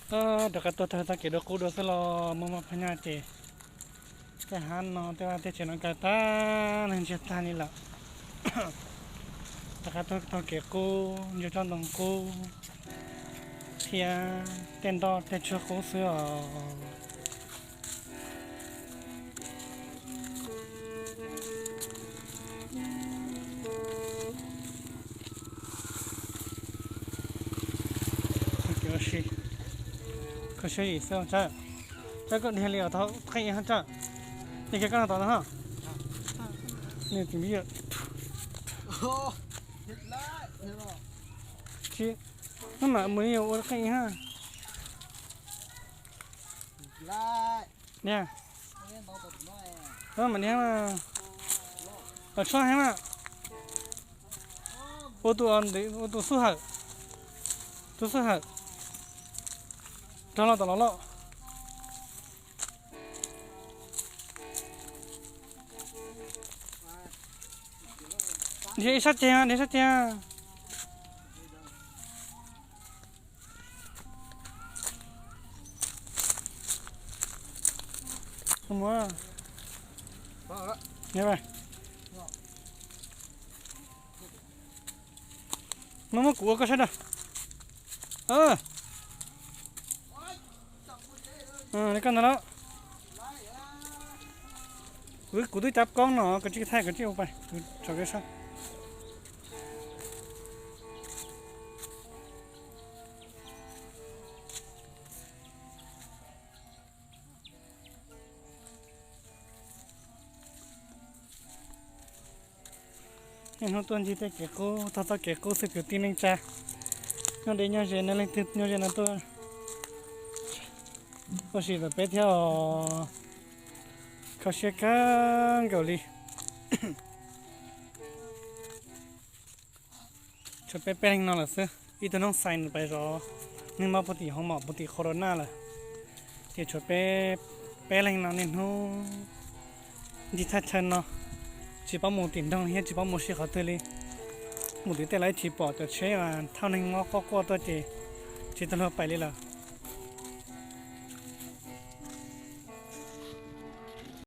Rov qab tuaj taug txoj kev dua qub dua xwb los muaj muaj phab nyaj ces tej hav no tej vaj tej tsev no kaw tag, neeg ntsiag tag li lawm. Rov qab tuaj taug kev qub, ntsia tsob ntoo qub thiab tej nroj tej tsuag qub xwb os. Koj siab zim xwb Tsab. Tsab koj dhia li os, tau qeej ib hab Tsab. Dhia kiag koj no tom no ha. Tsis, maj mam mus li ua qeej ib hab. Dhia. Maj mam dhia mas. Tsob heev mas. Ua tus, ua tus xub hawm. Tus xub hawm. Rov los tom los loj. Dhia ib sab ceg, dhia ib sab ceg. Muab, muab kuv ua koj sab dag. Li koj ntag lauj. Kuv, kuv twb cab koob no, koj tsij thaij, koj tsij ua pais, kuv tso koj sab. Niaj hnub tuaj ncig tej kev qub, taug txoj kev qub xwb kwv tij neej tsa. Nyob deb nyob ze no, leej twg nyob ze no tuaj ua si tom peb thiab os. Kho siab kawg nkaus li. Tshuav peb peb leeg no lawm xwb, ib tug noob xais nws pais zov neeg mob puag tim hoo mom puag tim corona lawm. Ces tshuav peb peb leeg no niaj hnub ncig thaj chaw no, tsis paub mus tim nroog thiab tsis paub mus si qhov twg li. Mus tim tej lawv tsis pom cov tsheb thauj neeg mob quaj quaj tuaj ces tsis tau luag pais li lawm.